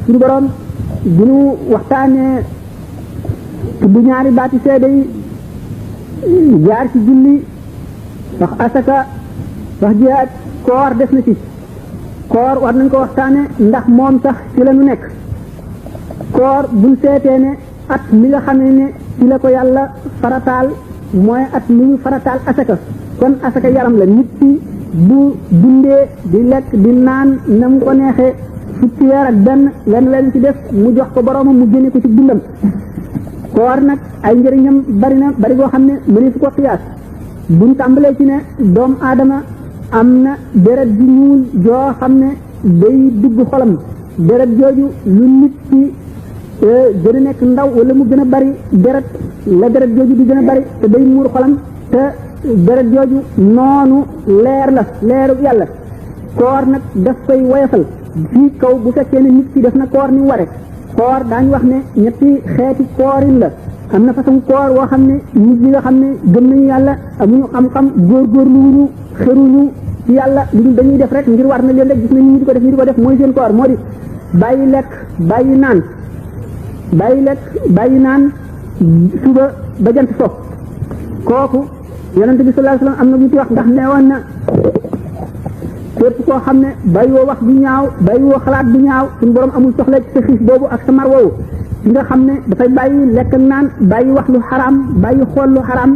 suñu borom bu ñu waxtaanee tudd ñaari baati seede yi jaar ci julli wax asaka wax jihaad koor def na ci koor war nañ ko waxtaane ndax moom sax ci la ñu nekk koor buñ seetee ne at mi nga xam ne ci la ko yàlla farataal mooy at mi ñu farataal asaka kon asaka yaram la nit ki bu dundee di lekk di naan na mu ko neexee fukki weer ak benn leen ci def mu jox ko boroomam mu génne ko ci dundam koor nag ay njëriñam bari boo xam ne mëni su ko xiyaas buñ tàmbalee ci ne doomu aadama am na deret ji ñuul joo xam ne day dugg xolam deret jooju lu nit ki gën a nekk ndaw wala mu gën a bari deret la deret jooju di gën a bari te day muur xolam te deret jooju noonu leer la leeru yàlla koor nag daf koy woyofal fii kaw bu fekkee ne nit ki def na koor ni ware koor daañu wax ne ñetti xeeti koorin la am na façon koor woo xam ne nit ñi nga xam ne gëm nañu yàlla amuñu xam-xam góorgóorlu wuñu xeruñu ci yàlla lu dañuy def rek ngir war na leen rek gis nañ ñu di ko def ñu di ko def mooy seen koor moo di bàyyi lekk bàyyi naan suba ba jant so kooku yonente bi sallallahu alayhi wasallam am na bu ci wax ndax neewoon na képp koo xam ne bàyyi woo wax bu ñaaw bàyyi woo xalaat bu ñaaw suñu borom amul soxla ci sa xiif boobu ak sa mar woowu ci nga xam ne dafay bàyyi lekk ak naan bàyyi wax lu xaraam bàyyi xool lu xaraam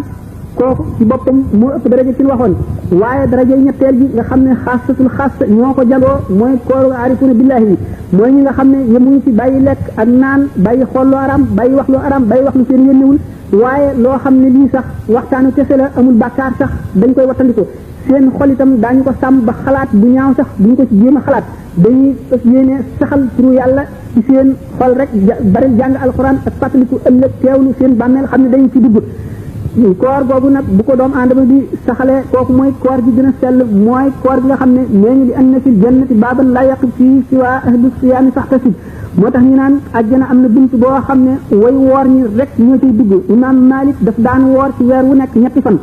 kooku ci boppam moo ëpp daraja ci waxoon waaye daraja ñetteel bi nga xam ne xaasatul xaas ñoo ko jagoo mooy kooru aarifuna billahi bi mooy ñi nga xam ne yemuñu ci bàyyi lekk ak naan bàyyi xool lu xaraam bàyyi wax lu xaraam bàyyi wax lu seen yónnewul waaye loo xam ne lii sax waxtaanu kese la amul bàkkaar sax dañ koy wattandiko seen xol itam daañu ko sàmm ba xalaat bu ñaaw sax duñu ko ci jéem a xalaat dañuy yéene saxal turu yàlla ci seen xol rek bari jàng alxuraan ak fàttaliku ëllëg teewlu seen bàmmeel xam ne dañu ci dugg koor boobu nag bu ko doomu aadama bi saxalee kooku mooy koor gi gën a sell mooy koor gi nga xam ne nee ñu di anna fil jannati baaban laa yaqib fii siwaa ahlu siyaami faxtasib moo tax ñu naan àjjana am na bunt boo xam ne way woor ñi rek ñoo ciy dugg imaam Malik daf daan woor ci weer wu nekk ñetti fan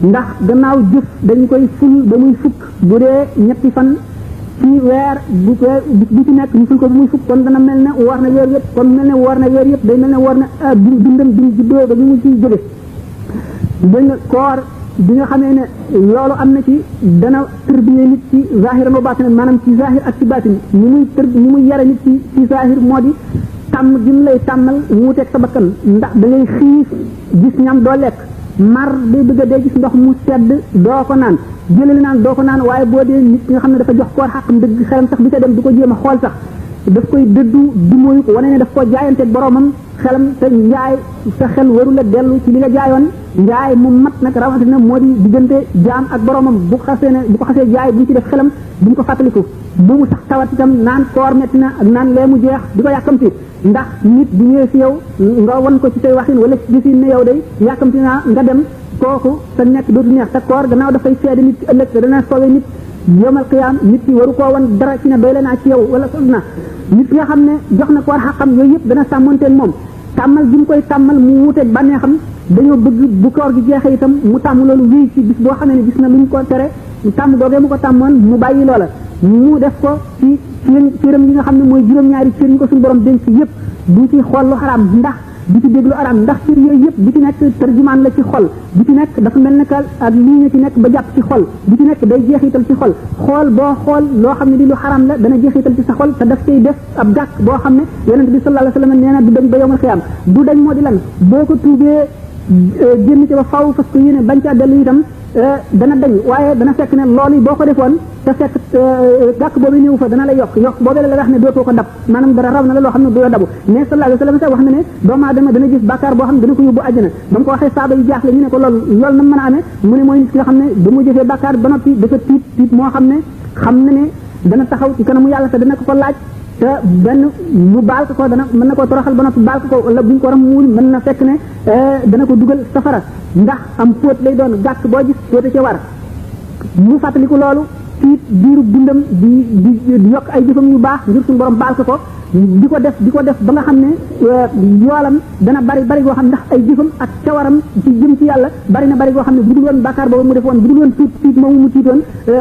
ndax gannaaw jëf dañ koy ful ba muy fukk bu dee ñetti fan ci weer bu ci nekk ñu ful ko ba muy fukk kon dana mel ne woor na weer yëpp kon mel ne woor na weer yëpp day mel ne woor na dundam bi mu juddoo ba mu ciy jóge dégg nga koor bi nga xamee ne loolu am na ci dana tërbiyee nit ci zahiran wa batinan maanaam ci zahir ak ci batin ni muy yare nit ci zahir moo di tàmm gi mu lay tàmmal wuuteeg sa bakkan ndax da ngay xiif gis ñam doo lekk mar day bëgg a dee gis ndox mu sedd doo ko naan jëlali naan doo ko naan waaye boo dee nit nga xam ne dafa jox koor xàqam dëgg xelam sax bi sa dem du ko jéem a xool sax daf koy dëddu du mooyu ko wane ne daf ko jaayanteeg boromam xelam te njaay sa xel waru la dellu ci li nga jaayoon njaay mu mat nag rawatina moo di diggante jaam ak boromam bu ko xasee jaay bu ñu ci def xelam bu ñu ko fàttaliku bu mu sax tawat itam naan koor metti na ak naan lee mu jeex di ko yàkkamti ndax nit bu ñëwee fi yow nga wan ko ci say waxin wala ci gisin ne yow day yàkkamti naa nga dem kooku sa nekk dootu neex te koor gannaaw dafay seede nit ci ëllëg te dana soowee nit yawmal qiyaam nit ki waru koo wan dara ci ne doy la naa ci yow wala soog na nit ki nga xam ne jox na koor xaqam yooyu yëpp dana sàmmanteeg moom tàmmal gi mu koy tàmmal mu wuuteeg bànnee xam dañoo bëgg bu koor gi jeexee itam mu tàmm loolu wéy ci bis boo xamee ne gis na luñ ko tere tàmm googee mu ko tàmmoon mu bàyyi loola mu def ko ci cëram yi nga xam ne mooy juróom-ñaari cër yi ko suñu borom dénk yëpp du ci xool lu xaraam ndax du ci déglu araam ndax cër yooyu yëpp bu ci nekk tarjumaan la ci xol bu ci nekk dafa mel ne que ak lii nga ci nekk ba jàpp ci xol bu ci nekk day jeexital ci xol xool boo xool loo xam ne di lu xaraam la dana jeexital ci sa xol te daf koy def ab gàkk boo xam ne yonent bi sallallahu alayhi wasallam nee na du dañ ba yowmal xiyaam du dañ moo di lan boo ko tuubee génn ci ba faw fas ko yéene bañ caa dellu itam dana dañ waaye dana fekk ne loolu boo ko defoon te fekk gàkk boobu ñëw fa dana la yokk boobee la wax ne dootoo ko dab maanaam dara raw na la loo xam ne du la dabu mais sallallahu alayhi wasallam sax wax na ne doomu aadama dana gis bàkkaar boo xam ne dana ko yóbbu àjjana ba mu ko waxee saaba yi jaaxle ñu ne ko loolu na mën a amee mu ne mooy nit ki nga xam ne ba mu jëfee bàkkaar ba noppi dafa tiit moo xam ne dana taxaw ci kanamu yàlla te dana ko laaj te benn mu baal ko dana mën na koo toroxal ba noppi baal ko wala buñ ko ram muul mën na fekk ne dana ko dugal safara ndax am póot lay doon gàkk boo gis póote ci war mu fàttaliku loolu ci biiru dundam di yokk ay jëfam yu baax ngir suñu borom baal ko di ko def ba nga xam ne yoolam dana bari goo xam ndax ay jëfam ak cawaram ci jëm ci yàlla bari goo xam ne bu dul woon bàkkaar boobu mu defoon bu dul woon tiit moomu mu tiitoon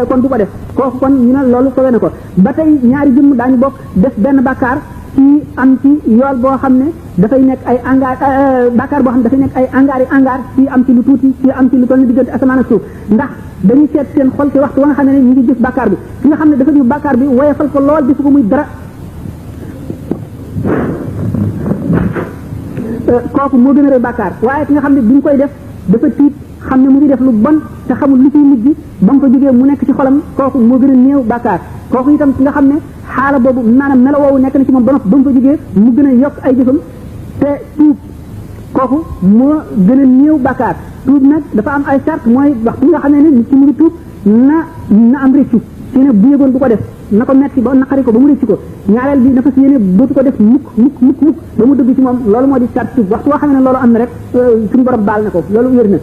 kon du ko def kooku kon ñu ne loolu sowe na ko ba tey ñaari jëmm daañu bokk def benn bàkkaar ci am ci yool boo xam ne dafay nekk ay angaar bàkkaar boo xam ne dafay nekk ay angaar ci am ci lu tuuti ci am ci lu toll ni diggante asamaan ak suuf ndax dañuy seet seen xol ci waxtu wa nga xam ne ñu ngi jëf bàkkaar bi ki nga xam ne dafa jëf bàkkaar bi woyefal ko lool defu ko muy dara kooku moo gën a rëy bàkkaar waaye ki nga xam ne bi ñu koy def dafa tiit xam ne mu ngi def lu bon te xamul lu ciy mujj ba mu ko jógee mu nekk ci xolam kooku moo gën a néew bàkkaar kooku itam ki nga xam ne xaala boobu maanaam melo woowu nekk na ci moom ba noppi ba mu ko jógee mu gën a yokk ay jëfam te tuub kooku moo gën a néew bàkkaar tuub nag dafa am ay sart mooy waxtu nga xam ne nit ci mu ngi tuub na am rëccu ci ne bu yëgoon du ko def na ko metti ba naqari ko ba mu rëcc ko ñaareel bi dafa si yéene dootu ko def mukk ba mu dëgg ci moom loolu moo di sart tuub waxtu boo xam ne loolu am na rek suñu borom baal na ko loolu wér na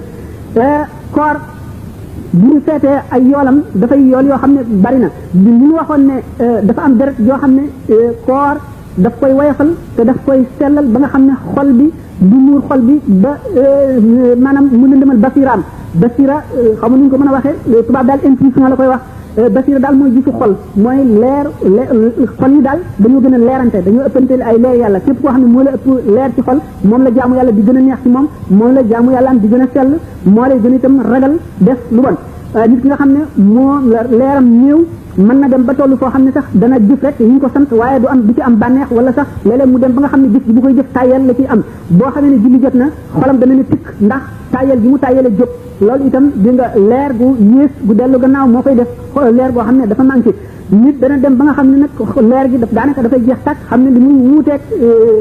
koor bu ñu seetee ay yoolam dafay yool yoo xam ne bari na li ñu waxoon ne dafa am deret yoo xam ne koor daf koy woyofal te daf koy sellal ba nga xam ne xol bi du muur xol bi ba maanaam mu lëndëmal basiraam basira xam nu ñu ko mën a waxee tubaab daal intuition la koy wax basira daal mooy gisu xol mooy leer xol yi daal dañoo gën a leerante dañoo ëppante ay leer yàlla képp koo xam ne moo la ëpp leer ci xol moom la jaamu yàlla di gën a neex ci moom la jaamu yàlla am di gën a sell moo lay gën a itam ragal def lu bon nit ki nga xam ne moo leeram néew mën na dem ba tollu foo xam ne sax dana jëf rek yi ñu ko sant waaye du ci am bànneex wala sax léeg-léeg mu dem ba nga xam ne jëf ji bu koy jëf tàyyel la ciy am boo xamee ne julli jot na xolam dana ne tikk ndax tàyyel gi mu tàyyele jóg loolu itam di nga leer gu yées gu dellu gannaaw moo koy def leer goo xam ne dafa manqué nit dana dem ba nga xam ne nag leer gi daanaka dafay jeex tàkk xam ne li muy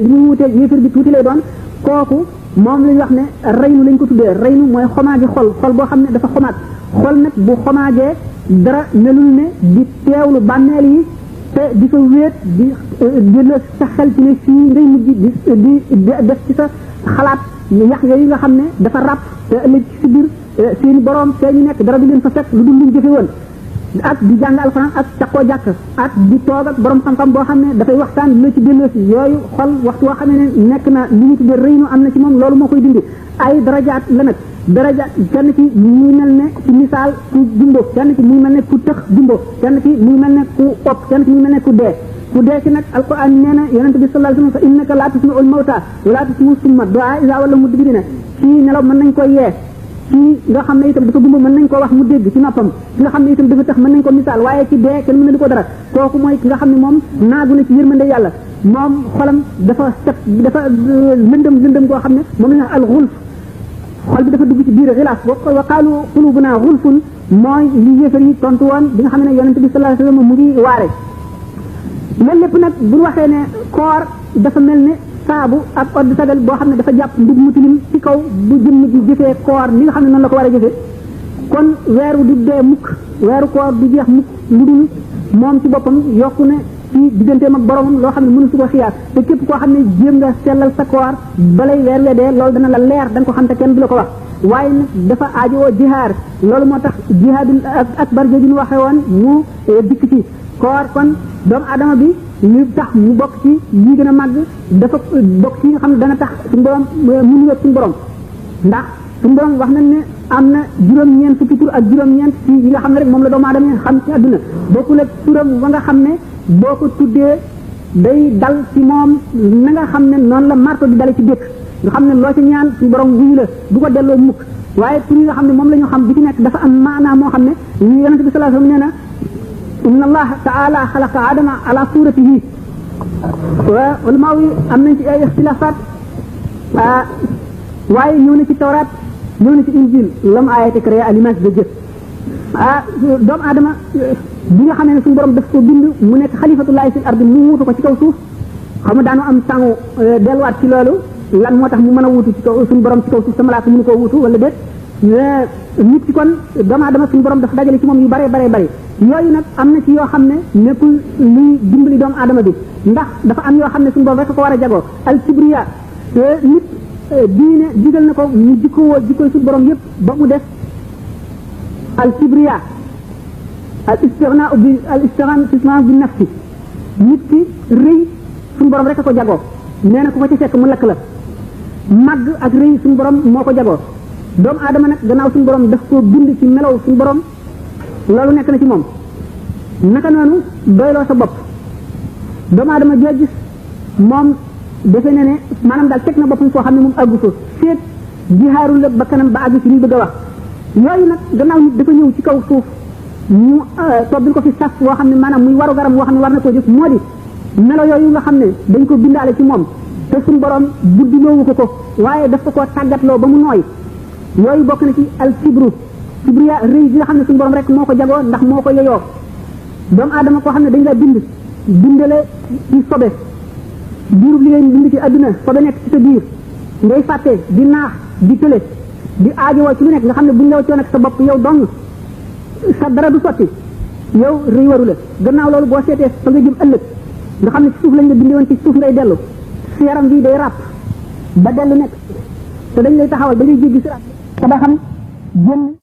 wuuteeg yéefar bi tuuti lay doon kooku moom lañ wax ne reynu lañ ko tuddee reynu mooy xomaagi xol boo xam ne dafa xomaat xol nag bu xomaagee dara melul ne di teewlu bànneel yi te di fa wéet di la sa xel ci ne fii ngay mujj di def ci sa xalaat yax yooyu nga xam ne dafa ràpp te ëllëg ci si biir seeni borom fee ñu nekk dara du leen fa fekk lu dul luñ jëfe woon ak di jàng alxuraan ak takkoo jàkk ak di toog ak borom xam-xam boo xam ne dafay waxtaan la ci delloosi yooyu xol waxtu woo xam ne nekk na li ñu tuddee rëynu am na ci moom loolu moo koy dindi ay darajaat la nag darajaat kenn ki muy mel ne ci misaal ku jumbo kenn ki muy mel ne ku tëx jumbo kenn ki muy mel ne ku opp kenn ki muy mel ne ku dee ci nag alquran nee na yonente bi sallallahu alayhi wasallam fa innaka la tusmi'ul mawta wa la tusmi'u summa du'a iza wala mudbirina ci nelaw mën nañ ko yee ci nga xam ne itam dafa gumba mën nañ koo wax mu dégg ci noppam ki nga xam ne itam dafa tax mën nañ ko misaal waaye ci dee kenn mën na di ko dara kooku mooy ki nga xam ne moom naagu na ci yërmande yàlla moom xolam dafa set dafa lëndëm goo xam ne moom la al xulf xol bi dafa dugg ci biir xilaas wa qaalu qulubuna xulfun mooy li yéefar yi tontu woon bi nga xam ne yonente bi sallallahu alayhi wasallam mu ngi waare loolu lépp nag bu ñu waxee ne koor dafa mel ne saabu ak odd sagal boo xam ne dafa jàpp mbub mu tilim ci kaw bu jëmm ji jëfee koor ni nga xam ne noonu la ko war a jëfee kon weeru du dee mukk weeru koor du jeex mukk lu dul moom ci boppam yokku ne ci digganteem ak boromam loo xam ne mënu su ko xiyaar te képp koo xam ne jéem nga sellal sa koor balay weer we dee loolu dana la leer da nga ko xam te kenn du la ko wax waaye nag dafa aajowoo jihaar loolu moo tax jihaadul akbar jooju ñu waxee woon mu dikk ci koor kon doomu adama bi li tax mu bokk ci yi gën a màgg dafa bokk ci nga xam ne dana tax suñu borom mu nuyoog suñu borom ndax suñu borom wax nañ ne am na juróom-ñeent fukki tur ak juróom-ñeent ci yi nga xam ne rek moom la doomu adama xam ci àdduna bokkul ak turam ba nga xam ne boo ko tuddee day dal ci moom na nga xam ne noonu la marto di dale ci dëkk nga xam ne loo ci ñaan suñu borom wuyu la du ko delloo mukk waaye tur yi nga xam ne moom la ñu xam bi ci nekk dafa am maanaa moo xam ne ñu yonente bi sallallahu alayhi wasallam nee na inna allaha taala xalaqa adama ala suratihi wa ulama yi am nañ ci ay ixtilafat waaye ñëw na ci tawraat ñëw na ci injil lam ayate créé à l'image de Dieu doomu adama bi nga xam ne suñu borom daf ko bind mu nekk xalifatullahi fil ardi mu wuutu ko ci kaw suuf xam nga daanu am tàngu delluwaat ci loolu lan moo tax mu mën a wuutu ci kaw suñu borom ci kaw suuf sa malaaka mënu koo wuutu wala déet nit ci kon doomu adama suñu borom dafa dajale ci moom yu bare yooyu nag am na ci yoo xam ne nekkul luy dimbali doomu adama bi ndax dafa am yoo xam ne suñu borom rek ko war a jagoo al kibriya nit diine digal na ko mu jikkoo suñu borom yëpp ba mu def al kibriya al istighnaa bi nafsi nit ki rëy suñu suñu borom rek ko jagoo nee na ku ko ci fekk mu lakk la màgg ak rëy suñu borom moo ko jagoo doomu aadama nag gannaaw suñu borom daf koo bind ci melaw suñu borom loolu nekk na ci moom naka noonu doyloo sa bopp doomu aadama joo gis moom defe ne ne maanaam daal teg na boppam foo xam ne moom àggu fa seet jihaarul la ba kanam ba àgg ci li bëgg a wax yooyu nag gannaaw nit dafa ñëw ci kaw suuf ñu tobbil ko fi sas woo xam ne maanaam muy waru garam woo xam ne war na koo jëf moo di melo yooyu nga xam ne dañ ko bindaale ci moom te suñu borom buddiloowu ko waaye daf ko koo tàggatloo ba mu nooy yooyu bokk na ci al kibru kibriya rëy gi nga xam ne suñu borom rek moo ko jagoo ndax moo ko yeyoo doomu aadama koo xam ne dañ la bindale ci sobe biirub li ngay bind ci àdduna sobe nekk ci sa biir ngay fàtte di naax di tële di aajowoo ci lu nekk nga xam ne buñ la waccoon ak sa bopp yow dong sa dara du sotti yow rëy waru la gannaaw loolu boo seetee fa nga jëm ëllëg nga xam ne ci suuf lañ la bindee woon ci suuf ngay dellu si yaram bi day ràpp ba dellu nekk te dañ lay taxawal ba ngay jéggi siraat te ba xam génn